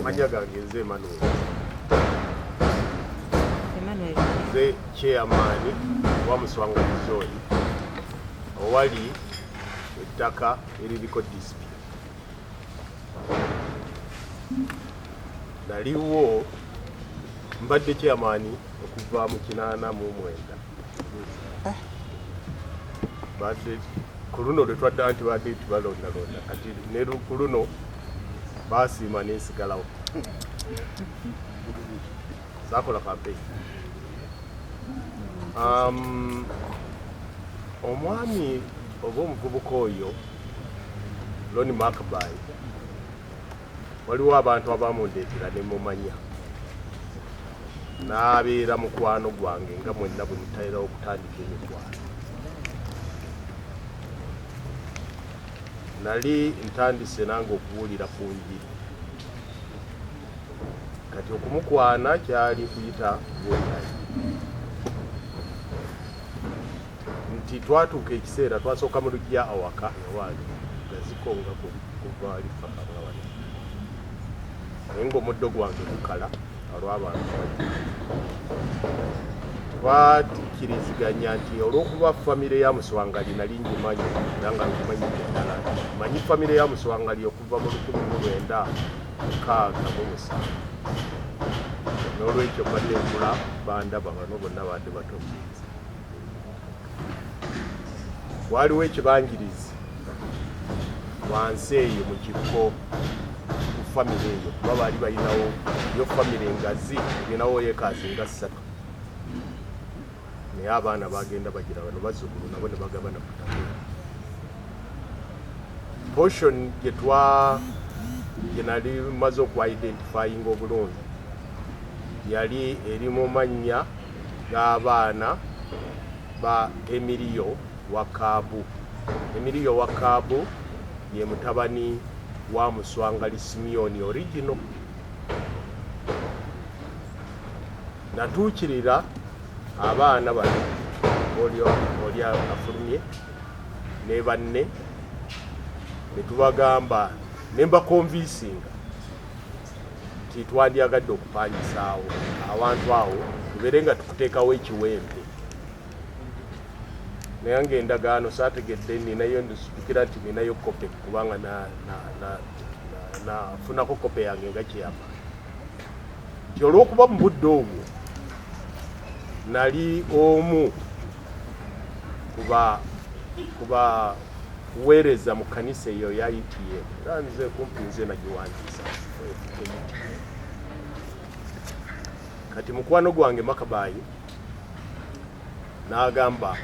Mannya gange nze Emmanuel. Emmanuel. Nze chairman wa Muswangali Zone owali ettaka eririko dispute. Naliwo mbadde chairman okuva mu 89. Badde ku luno lwe twadda nti badde tubalondalonda, kati ne ku luno baasiima nensigalawo, saakola campaign. Omwami oba omuvubuka oyo Loni Macby, waliwo abantu abamundeetera ne mumanya, n'abeera mukwano gwange nga mwenna bwe mutayerawo okutandika emikwano. Nali ntandise nange okubuulira ku njiri, kati okumukwana kyali kuyita kubuulira njiri. Nti twatuuka ekiseera twasooka mu lujja awaka ewange gaziko nga kuva lifaka nga wano, naye ng'omuddo gwange gukala olw'abantu. Twakkiriziganya nti olw'okuba famire ya Muswangali nali ngimanyi era nga ngimanyidde ddala, manyi famire ya Muswangali okuva mu 1967, n'olwekyo mbadde nkula bandaba, bano bonna badde bato. Waliwo ekibangirizi wansi eyo mu kikko ku famire eyo, kuba baali balinawo yo famire ngazi, erinawo yekaazi nga ssatu, naye abaana bagenda bagira bano bazzukulu nabo ne bagabana ku ttaka. Portion gye gye nali maze okuidentifyinga obulungi yali eri mu mannya g'abaana ba Emiriyo wa Kaabu. Emiriyo wa Kaabu ye mutabani wa Muswangali Simyoni original. Natuukirira abaana bano, oli afulumye ne banne, ne tubagamba ne mbaconvincinga nti twandyagadde okupangisaawo awantu awo tubeere nga tukuteekawo ekiwempe, naye nga endagaano saategedde ninayo. Nzijukira nti ninayo kope kubanga nafunako kope yange nga kyeyama nti olw'okuba mu budde obwo nali omu kuba kuweereza mu kkanisa eyo ya UTM, era nze kumpi nze nagiwandiisa UTM. Kati mukwano gwange Makabayi n'agamba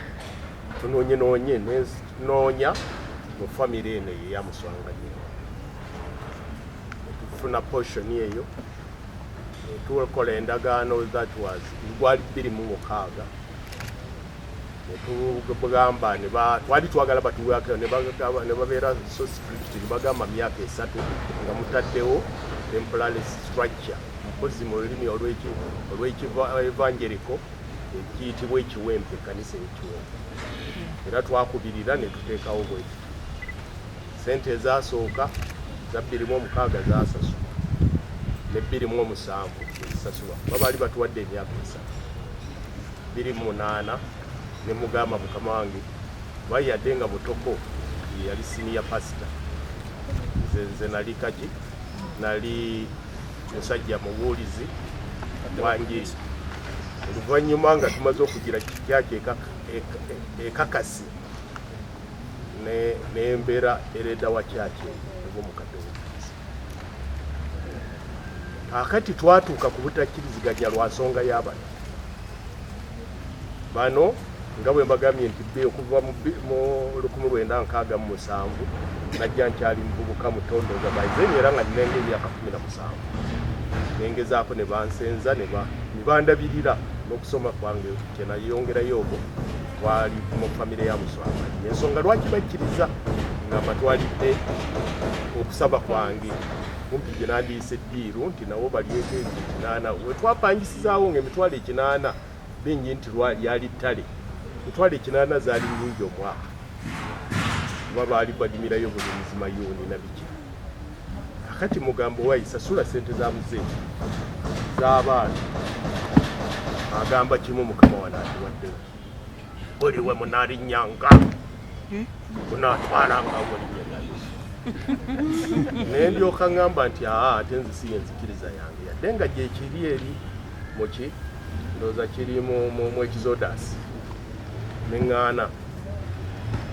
tunoonye noonye, nenoonya mu famire eno eyo eyamuswanganyi, netufuna portion eyo, netukola endagaano. That was gwali 2006. Netugamba twali twagala batuwako, ne babeera so strict, ne bagamba myaka 3 nga mutaddewo temporary structure, mpozi mu lulimi olw'ekievangelical ekiyitibwa ekiwempe, ekkanisa ekiwempe. Era twakubirira ne tuteekawo bwe tuti. Sente ezasooka za 2006 zasasulwa, ne 2007 ezisasulwa, kuba baali batuwadde emyaka 3. 2008 ne mugamba mukama wange, kuba yadde nga Mutoko ye yali senior pastor, nze nali kaki, nali musajja mubuulizi wanjiri. Oluvannyuma nga tumaze okugira kyaki ekakasi nembeera elder wa kyaki oba omukadde w'ekkanisa. Kaakati twatuuka ku butakkiriziganya lwa nsonga y'abano bano, nga bwe mbagambye nti be okuva mu 1967 najja nkyali muvubuka muto, ndowooza by then era nga ninenga emyaka 17, nengezaako ne bansenza ne bandabirira n'okusoma kwange kyenayongerayo okwo twali mu famire ya Muswanganyi. Ensonga lwaki bakkiriza nga mbatwalidde okusaba kwange kumpi gye nandiyise deal nti nabo balyeko 800, we twapangisizaawo nga emitwalo 80 bingi, nti lyali ttale, 800,000 zaali nnyingi omwaka, kuba baali badimirayo buli muzimayuuni na biki. Kakati mugambo wayi sasula sente za muzeeyi z'abaana, agamba kimu, Mukama wano atuwaddewo buli we munalinnyanga munaatwalanga mu linnya lya Yesu. Ne ndyoka ŋŋamba nti aa, ate nze si yenzikiriza yange, yadde nga gyekiri eri muki, ndowooza kiri mu Exodus. Ne ŋŋaana,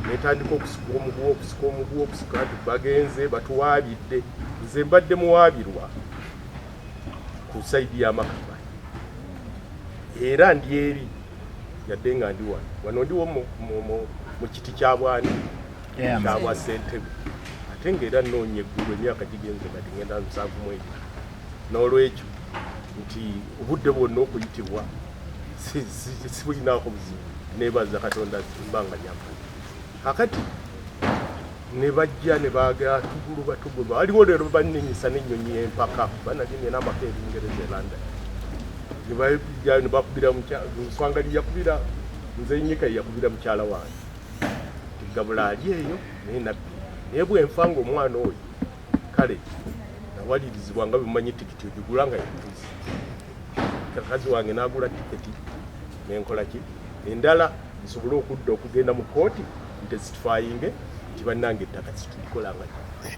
netandika okusika omuguwa, okusika omuguwa, okusika nti bagenze batuwaabidde. Nze mbadde muwaabirwa ku side y'amakaba, era ndi eri, yadde nga ndi wano wano, ndiwo mu kiti kya bwani, kyabwa ssentebe, ate ng'era nnoonya eggulu. Emyaka gigenze kati ngenda 72. N'olwekyo nti obudde bwonna okuyitibwa sibulinaako buzibu, nebaza Katonda ebbanga lyampa. Kakati ne bajja ne baagala tuguluba tuguluba. Waliwo leero banninyisa n'ennyonyi y'empaka, banali nina amaka ebingereza e London, ne bajja ne bakubira Nswangali, yakubira nze Nyika, yakubira mukyala wange nti Gabula ali eyo naye nabbi, naye bwenfa nga omwana oyo. Kale nawalirizibwa, nga bwemumanyi tikiti ogigula nga yakuzi, kakazi wange n'agula tiketi, nenkola ki endala nsobole okudda okugenda mu kooti ntestifyinge nti bannange ettaka situlikolanga ki,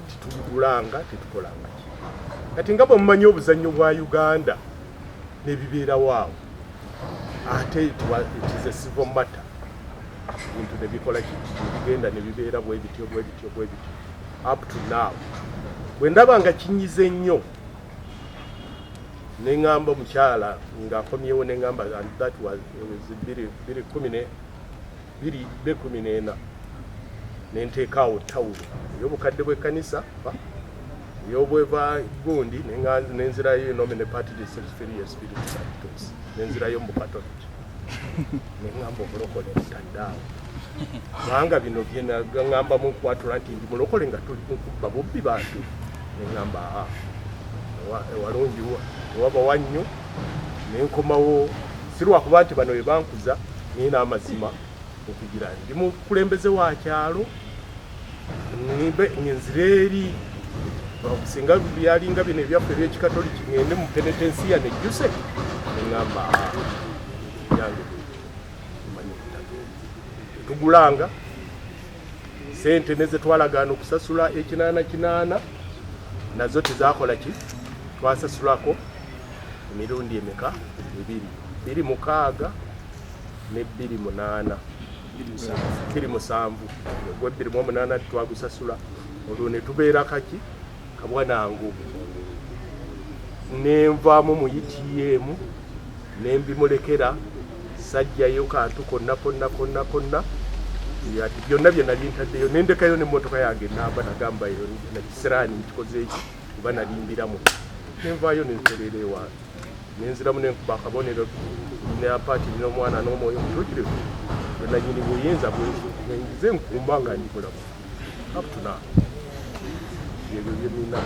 tituligulanga, tetukolanga ki. Kati nga bwe mumanyi obuzannyo bwa Uganda nebibeerawo awo, ate it is a civil matter, ebintu nebikola ki, nebigenda nebibeera bwe bityo bwe bityo bwe bityo up to now. Bwe ndaba nga kinyize nnyo, neŋŋamba omukyala ng'akomyewo, neŋŋamba, and that was, it was bbiri bbiri kumi ne bbiri be 14, nenteekaawo tawulo ey'obukadde bw'ekkanisa ey'obweva gundi, nenzirayo nomine patris filii spiritus sanctus, nenzirayo mu Katoliki, neŋŋamba obulokole butadde awo, kubanga bino byenaŋŋamba mu nkwatula nti ndi mulokole nga tuli mukubba bubbi bantu. Neŋŋamba aa, ewalungi ewaba wannyo, nenkomawo. Si lwakuba nti bano bebankuza, naye n'amazima okugira ndi mukulembeze wa kyalo, nzira eri singa byalinga bino ebyaffe ebyekikatoliki, ngende mu penetensiya nejjuse. Neŋŋamba yange manyi tetugulanga sente nezetwalagaana okusasula ekinaana kinaana, nazo tezakola ki. Twasasulako emirundi emeka? Ebiri, 2006 ne 2008, 2007, ogwa 2008 twagusasula. Olwo ne tubeera kaki kabwanangu, nenvaamu mu UTM, nembimulekera, sajjayo kantu konna konna konna konna, yadde byonna bye nali ntaddeyo, nendekayo n'emmotoka yange namba, nagamba eyo nakisiraani nkikoze eki, kuba nalimbiramu. Nenvaayo nentereera ewange, nenziramu nenkuba akabonero neapaati n'Omwana n'Omwoyo Omutuukirivu, bwenanyini buyinza bwenzize nkumba nga ndi bulamu up to now. Byebyo byenina.